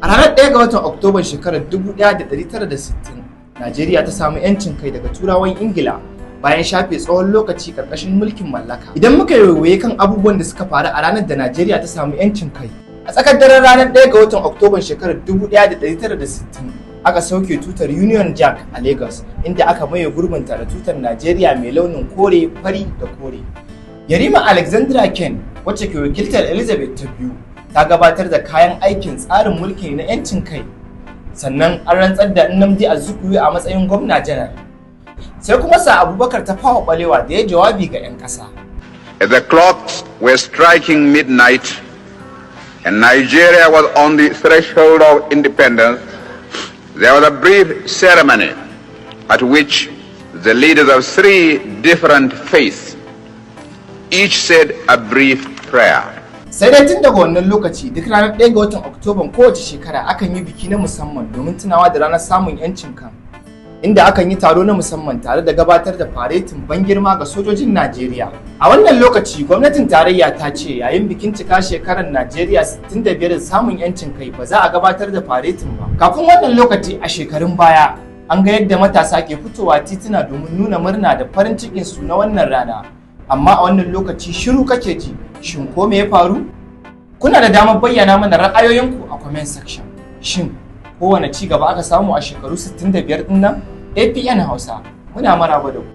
A ranar 1 ga watan Oktoban shekarar 1960, Najeriya ta samu 'yancin kai daga Turawan Ingila bayan shafe tsawon lokaci karkashin mulkin mallaka. Idan muka waiwaye kan abubuwan da suka faru a ranar da Najeriya ta samu 'yancin kai, a tsakar daren ranar 1 ga watan Oktoban shekarar 1960 aka sauke tutar Union Jack a Lagos, inda aka maye gurbinta da tutar Najeriya mai launin kore, fari da kore. Yarima Alexandra Kent, wacce ke wakiltar Elizabeth ta Biyu, ta gabatar da kayan aikin tsarin mulki na 'yancin kai. Sannan an rantsar da Nnamdi Azikiwe a matsayin gwamna janar. Sai kuma Sir Abubakar Tafawa Balewa da ya jawabi ga 'yan ƙasa. As the clocks were striking midnight and Nigeria was on the threshold of independence, there was a brief ceremony at which the leaders of three different faiths each said a brief prayer. Sai dai tun daga wannan lokaci, duk ranar 1 ga watan Oktoban kowace shekara akan yi biki na musamman domin tunawa da ranar samun 'yancin kan, inda akan yi taro na musamman tare da gabatar da faretin ban girma ga sojojin Najeriya. A wannan lokaci, gwamnatin tarayya ta ce yayin bikin cika shekarar Najeriya 65 da samun 'yancin kai, ba za a gabatar da faretin ba. Kafin wannan lokaci, a shekarun baya, an ga yadda matasa ke fitowa tituna domin nuna murna da farin cikin su na wannan rana. Amma a wannan lokaci shiru kake ji. Shin ko me ya faru? Kuna da damar bayyana mana ra'ayoyinku a comment section. Shin kowane ci gaba aka samu a shekaru 65 din nan? APN Hausa, muna maraba da ku.